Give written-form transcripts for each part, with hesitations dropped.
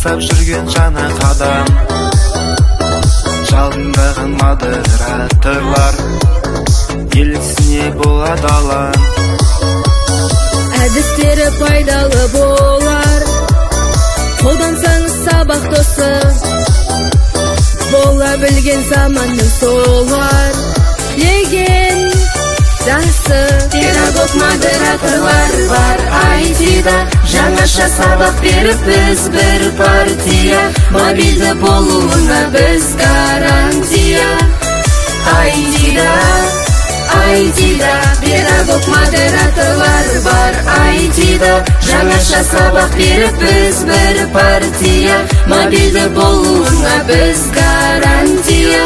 Жасап жүрген жаңа қадам, жалындаған модераторлар ел ісіне болады алаң. Әдістері пайдалы болар, қолдансаңыз сабақ досы, бола білген заманның солар легендасы. Педагог модераторлар бар айтида, жаңаша сабақ беріп біз бір партия, мобильді болуына біз гарантия. Айтида, айтида, педагог модераторлар бар айтида, жаңаша сабақ беріп біз бір партия, мобильді болуына біз гарантия.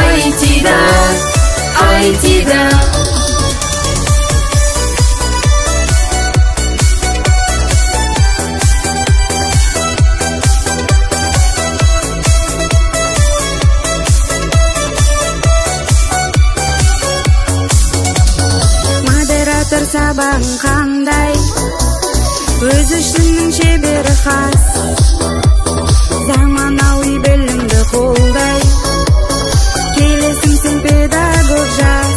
Айтида, айтида. Модератор сабағың қандай, өз ісінің шебері хас, заманауи білімді қолдай, келесің сен педагог жас.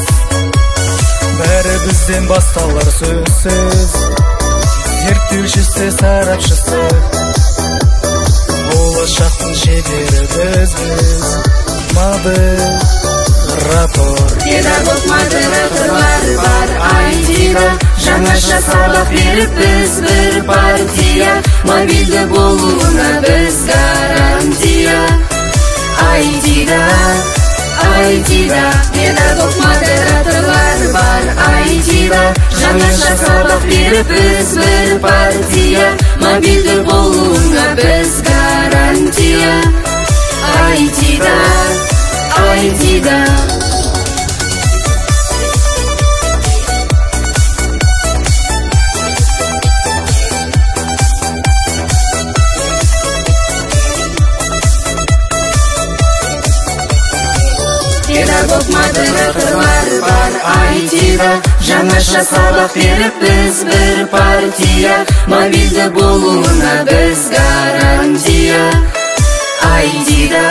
Бәрі бізден басталар сөзсіз, зерттеушісі, сарапшысы, болашақтың шебері бізбіз, модератор. Педагог модераторлар бар айтида, жаңаша сабақ беріп біз бір партия, мобильді болуына біз гарантия. Айтида, айтида, педагог модераторлар бар айтида, жаңаша сабақ беріп біз бір партия, мобильді болуына біз гарантия. Айтида, айтида. Педагог модераторлар бар айтида, жаңаша сабақ беріп біз бір партия, мобильді болуына біз гарантия. Айтида,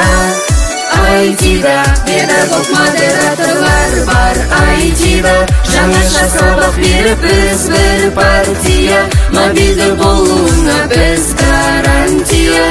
айтида, педагог модераторлар бар айтида, жаңаша сабақ беріп біз бір партия, мобильді болуына біз гарантия.